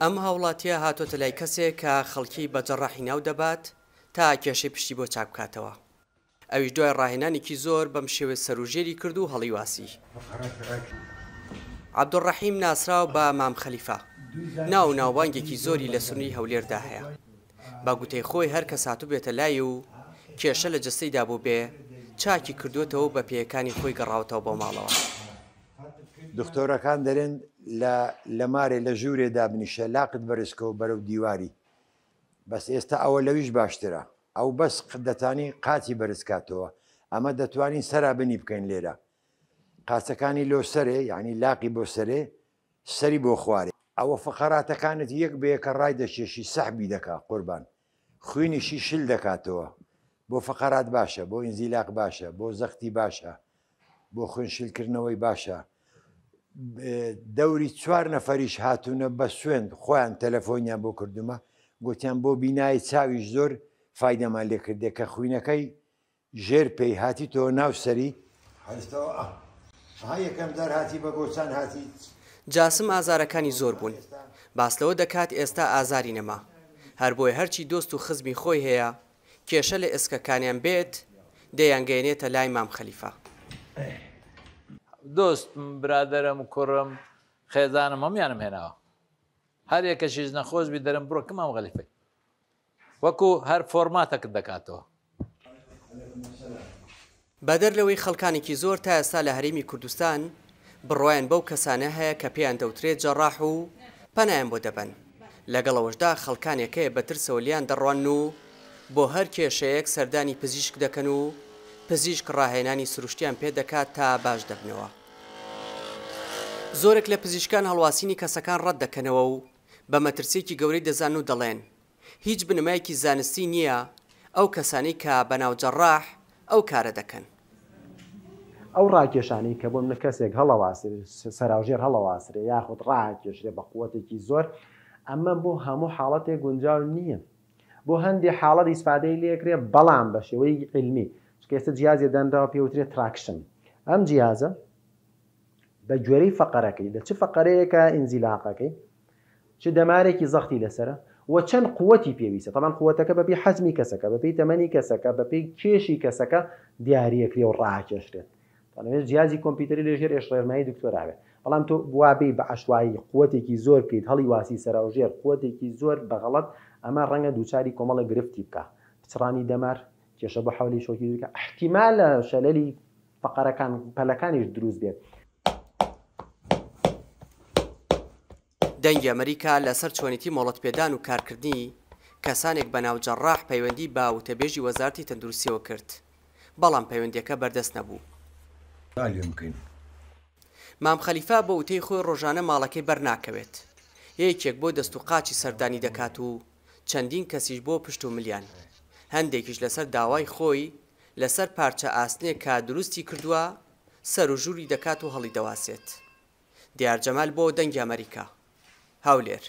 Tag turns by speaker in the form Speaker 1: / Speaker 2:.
Speaker 1: ئەم هاوڵاتییە هاتۆتە لای کەسێک کە خەڵکی بە جەڕاحی ناو دەبات تا کێشەی پشتی بۆ چاک بکاتەوە. ئەویش دوای ڕاهێنانێکی زۆر بەم شێوەیە سەروژێری کرد و هەڵیواسی. عەبدولڕەحیم ناسراو بە مام خەلیفە، ناو و ناوبانگێکی زۆری لە سنووری هەولێردا هەیە. بە گوتەی خۆی هەر کەس هاتووبێتە لای و کێشە لە جەستەیدا بووبێ، چاکی کردووەتەوە و بە پێیەکانی خۆی گەڕاوەتەوە بۆ ماڵەوە.
Speaker 2: دختۆرەکان دەرێن لە لە مارێ لە ژوورێ دابنیشە لاقت بەرزکەوە بەرەو دیواری بەس ئێستا ئەوە لەویش باشترە ئەو بەس دەتانی قاچی بەرز کاتەوە ئەمە دەتوانین سەرا بنی بکەین لێرە قاچەکانی لۆ سەرێ یعنی لاقی بۆ سەرێ سەری بۆ خوارێ ئەوە فقەراتەکانت یەک بە یەکە ڕای دەکێشی سەحبی دەکا قوربان خوینیشی شل دەکاتەوە بۆ فقەرات باشە بۆ ئینزیلاق باشە بۆ زەختی باشە بۆ خوێن شلکردنەوەی باشە دەوری چوار نەفەریش هاتوونە بە سوێند خۆیان تەلەفۆنیان بۆ کردومە گوتیان بۆ بینایی چاویش زۆر فایدەمان لێ کردێ کە خوینەکەی ژێر پێی هاتیتەوە ناو سەری ها یەکەم جار هاتی بە گۆچان هاتی.
Speaker 1: جاسم ئازارەکانی زۆر بوون باس لەوە دەکات ئێستا ئازاری نەما هەربۆیە هەرچی دۆست و خزمی خۆی هەیە کێشە لە ئێسکەکانیان بێت دەیانگەیەنێتە لای مام خەلیفە.
Speaker 3: دۆستم، برادەرم، کوڕم، خێزانم هەموویانم هێناوە. هەر یەکەشیش نەخۆش بی دەرم بڕۆ کە مام خەلیفەی. وەکو هەر فۆرماتەکت دەکاتەوە.
Speaker 1: بەدەر لەوەی خەڵکانێکی زۆر تا ئێستا لە هەرێمی کوردستان بڕوایان بەو کەسانە هەیە کە پێیان دەوترێت جەڕاح و پەنایان بۆ دەبەن، لەگەڵ ئەوەشدا خەڵکانێک هەیە بە ترسەوە لێیان دەڕوانن و بۆ هەر کێشەیەک سەردانی پزیشک دەکەن و پزیشک ڕاهێنانی سروشتیان پێ دەکات تا باش دەبنەوە. زۆرێک لە پزیشکان هەڵواسینی کەسەکان ڕەت دەکەنەوە و بە مەترسییەکی گەورەی دەزانن و دەڵێن هیچ بنەمایەکی زانستی نییە ئەو کەسانەی کە بەناو جەڕاح ئەو کارە دەکەن.
Speaker 4: ئەو ڕاکێشانەی کە بۆ منە کەسێک هەڵەواسرێ سەراوژێر هەڵەواسرێ یاخود ڕاکێشرێ بە قوەتێکی زۆر ئەمە بۆ هەموو حاڵەتێک گونجاو نییە بۆ هەندێ حاڵەت ئیسفادەی لێکرێ بەڵام بە شێوەی عیلمی چونکە ئێستا جیازێ دانراوە پێ وترێ traction ئەم جیازە بە گوێرەی فەقەرەکەی لە چ فەقەرەیەکە ئینزیلاقەکەی چ دەمارێکی زەختی لەسەرە و چەند قوتی پێویستە تەبعەن قوتەکە بەپێی حەجمی کەسەکە بەپێی تەمەنی کەسەکە بەپێی کێشی کەسەکە دیاریەکرێ و ڕاکێشرێت تەنەوێت جیازی کۆمپیوتەری لەژێر ئێش ڕێنمایی دکتۆرا بێت بەڵام تۆ وابێی بە عەشوایی قوتێکی زۆر بکەیت هەڵی واسی سەراوژێر قوتێکی زۆر بە غەڵەت ئەمە ڕەنگە دووچاری کۆمەڵە گرفتی بکا پچڕانی دەمار کێشە بۆ حەولی شۆکی دروست بکا ئیحتیمالە شەلەلی فەقەرەکان پەلەکانیش دروست بێت.
Speaker 1: دەنگی ئەمەریکا لەسەر چۆنێتی مۆڵەتپێدان و کارکردنی کەسانێک بە ناو جەڕاح پەیوەندی بە وتەبێژی وەزارەتی تەندروستیەوە کرد، بەڵام پەیوەندیەکە بەردەست نەبوو. مام خەلیفە بە وتەی خۆی ڕۆژانە ماڵەکەی بەرناکەوێت، یەکێک بۆ دەست و قاچی سەردانی دەکات و چەندین کەسیش بۆ پشت و ملیان، هەندێکیش لەسەر داوای خۆی لەسەر پارچە ئاسنێک کە دروستی کردووە سەروژووری دەکات و هەڵیدەواسێت. دیار جەمال بۆ دەنگی ئەمەریکا، هەولێر.